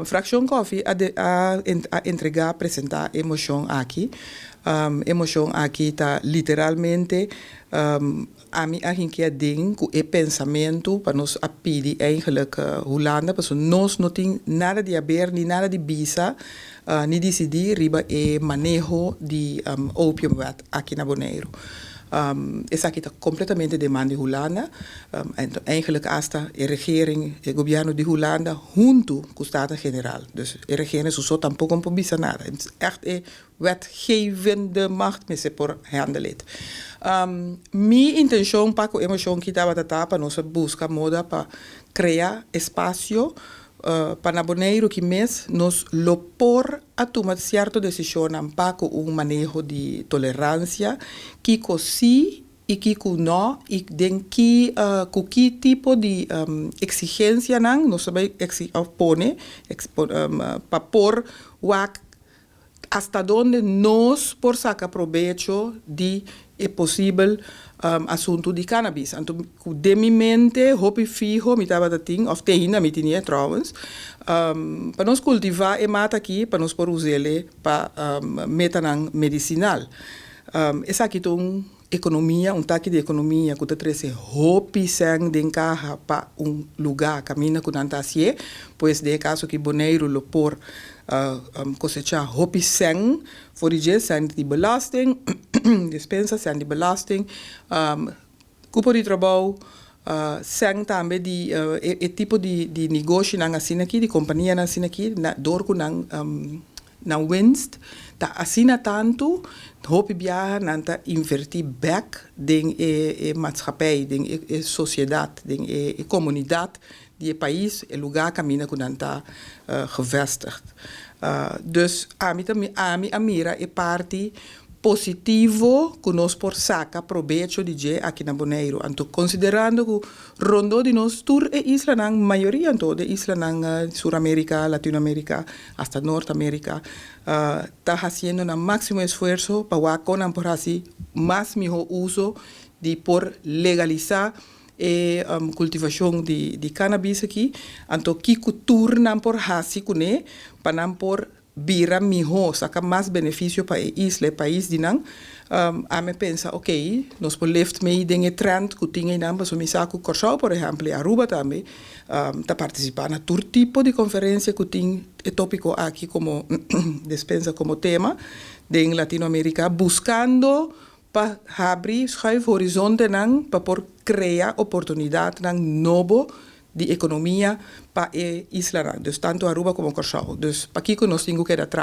Fraccion Coffie a entrega, presenta e mocion aki. E mocion aki ta literalmente ami a hinca den cu e pensamento pa nos a pidi eigenlijk Hulanda, pasobra nos no tin nada di haber, ni nada di bisa, ni dicidi riba e maneho di opiumwet aki na Bonaire. Esaki ta completamente den man di Hulanda. En eigenlijk hasta e regering, e gobierno di Hulanda hunto cu Staten-Generaal. Dus e regering so tampoco no por bisa nada. Het is echt e wetgevende macht mester por handle it. Mi intencion pa e mocion aki tabata pa nos busca moda pa crea espacio pa na Bonaire cu mes nos lo por a tuma cierto decision pa un maneho di tolerancia, kico si y kico no, y den ki cu ki tipo di exigencia nan nos ta bay pone pa por wak hasta donde nos por saca probecho di e posibel asunto di cannabis. Anto, den mi mente, hopi fiho, mi tabata tin, of te ainda mi tin trouwens, pa nos cultiva e mata aki, pa nos por us'e pa metanan medicinal. Esaki ta un economia, un taki di economia cu ta trece hopi cen den caha pa un lugar caminda cu nan ta haci'e, pues den caso cu Bonaire lo por cosecha hopi cen for di cen di belasting, dispensa, cen di belasting, cupo di trabou, cen tambe di e tipo di negoshi nan asina aki, di compania nan asina aki, na, door cu nan winst, ta asina tanto, hopi biaha nan ta inverti back den e maatschappij, den e sociedad, den e comunidad di e pais, e lugar caminda cu nan ta gevestigd. Dus ami tambe, ami a mira e parti positivo cu nos por saca probecho di dje aki na Bonaire. Anto, considerando cu rond di nos tur e islanan, mayoria anto di islanan Sur America, Latinoamerica, hasta Norte America, ta haciendo un maximo esfuerso pa con por haci mas miho uso di por legalisa e cultivacion di cannabis aki, anto kico tur nan por hasi cune, pa nan por bira miho, saca mas beneficio pa e isla, e pais di nan, ami a pensa, ok, nos por lift mee den e trend cu tin nan, paso mi sa cu Corsou, por ehempel, y Aruba tambe, ta participa na tur tipo di conferencia cu tin e topico aki como dispensa, como tema, den Latinoamerica, buscando pa habri, schuif horizonte nan, pa por crea oportunidad nan nobo di economia pa e isla. Dus tanto Aruba como Corsou. Dus pakico nos tin cu keda atras?